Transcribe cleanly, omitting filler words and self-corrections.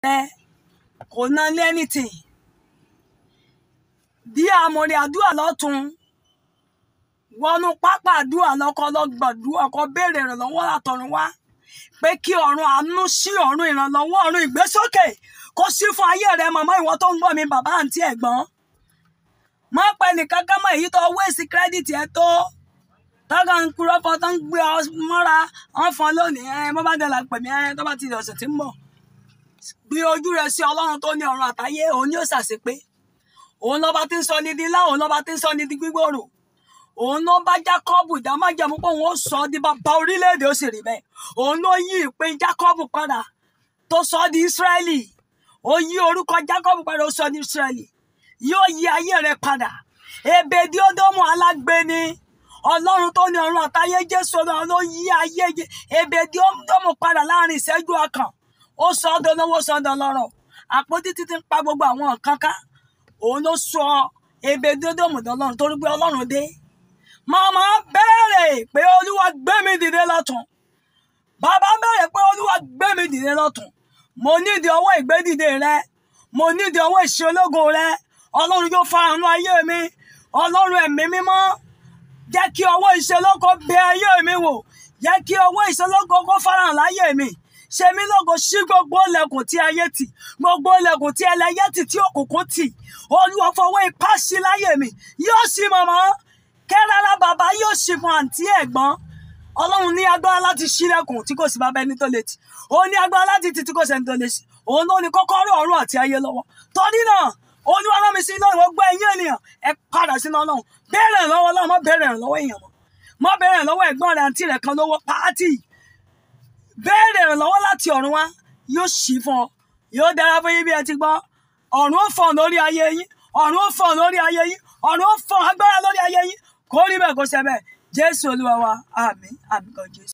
Rẹ kò ná ní anything. Bí àmọ̀rìn àdúrà lọ́tún wọnú pápá àdúrà lọ́kọ́ lọ́gbàdúrà kó béèrè ìrànlọ́wọ́ látọ̀run wá, pé kí ọ̀run àánú sí ọ̀run ìrànlọ́wọ́ ọ̀run ìgbésókè kó sí fún ayé rẹ. Màmá, ìwọ tó ń gbọ́ mi, bàbá, àǹtí, ẹ̀gbọ́n, má pẹ́ nìkan ká mọ̀ èyí tó wéèsì credit ẹ tó tọ́ka ń kúrọ́ fọ́ tó ń gbé ọ mọ́ra wọ́n fọ́n lónìí. Ẹ bó bá dẹ̀ là pè mí, ẹ tó bá ti ọ̀sẹ̀ tí ń bọ̀, gbé ojú rẹ sí Ọlọ́run tó ní ọ̀run àtayé. Òun ni ó ṣàṣepé, òun lọ́ba tí ń sọ ní di ńlá, òun lọ́ba tí ń sọ ní di gbígbòòrò, òun ló bá Jákọ́bù dá májẹ̀mú pé òun ó sọ ọ́ di bàbá orílẹ̀-èdè, ó sì rí bẹ́ẹ̀. Òun ló yí ìpín Jákọ́bù padà tó sọ ọ́ di Ísírẹ́lì. Ó yí orúkọ Jákọ́bù padà, ó sọ ọ́ di Ísírẹ́lì. Yóò yí ayé rẹ padà. Ebèdí Ódómù alágbe ni Ọlọ́run tó ní ọ̀run àtayé. Jésù Ọlọ́run ló yí ayé Ebèdí Ódómù padà láàrin ìṣẹ́jú ọkàn. Ó sọ ọ́ dolówó, sọ ọ́ dọlọ́rọ̀. Àpótí títí ń pa gbogbo àwọn nǹkan ká, òun ló sọ Ebèdí Ódómù dọlọ́run torí pé Ọlọ́run dé. Màmá, béèrè pé Olúwa gbé mi dìde lọ́tún. Bàbá, béèrè pé Olúwa gbé mi dìde lọ́tún. Mo nídìí ọwọ́ ìgbédìde rẹ, mo nídìí ọwọ́ ìṣelógo rẹ. Ọlọ́run yóò farahàn ayé mi. Ọlọ́run ẹ̀mí mímọ́, jẹ́ kí ọwọ́ ìṣelógo bẹ ayé mi wò. Jẹ́ kí ọwọ́ ìṣelógo kó farahàn láyé mi. Ṣe mí lógo, ṣí gbogbo ilẹ̀kùn tí ayé tì, gbogbo ilẹ̀kùn tí ẹlẹ́yẹ tì, tí òkùnkùn tì. Olúwa, fọwọ́ ipá sí láyé mi. Yóò ṣí, màmá kẹ́rẹ́rà, bàbá, yóò ṣí fún àǹtí, ẹ̀gbọ́n. Ọlọ́run ní agbára láti ṣílẹ̀kùn tí kò sí bàbá ẹni tó lè tì. Ó ní agbára láti tì tí kò sẹ́ni tó lè ṣí. Òun ló ní kọ́kọ́rọ́ ọ̀run àti ayé lọ́wọ́. Torí náà, Olúwa rán mi sí lọ́run. Gbogbo ẹ̀yin ènìyàn, ẹ padà sínú Ọlọ́run. Béèrè lọ́wọ́ Ọlọ́run, má béèrè lọ́wọ́ èèyàn mọ́. Má béèrè lọ́wọ́ ẹ̀gbọ́n rẹ̀, àǹtí rẹ̀ kan lówó pàátì. Béèrè ìrànlọ́wọ́ láti ọ̀run wá, yóò ṣí fún ọ. Yóò dára fún yín bí ẹ ti gbọ́. Ọ̀run ó fọ̀n lórí ayé yín, ọ̀run ó fọ̀n lórí ayé yín, ọ̀run ó fọ̀n agbára lórí ayé yín. Kó rí bẹ́ẹ̀, kó ṣe bẹ́ẹ̀. Jésù Olúwa wa, àmín, àmín kan Jésù.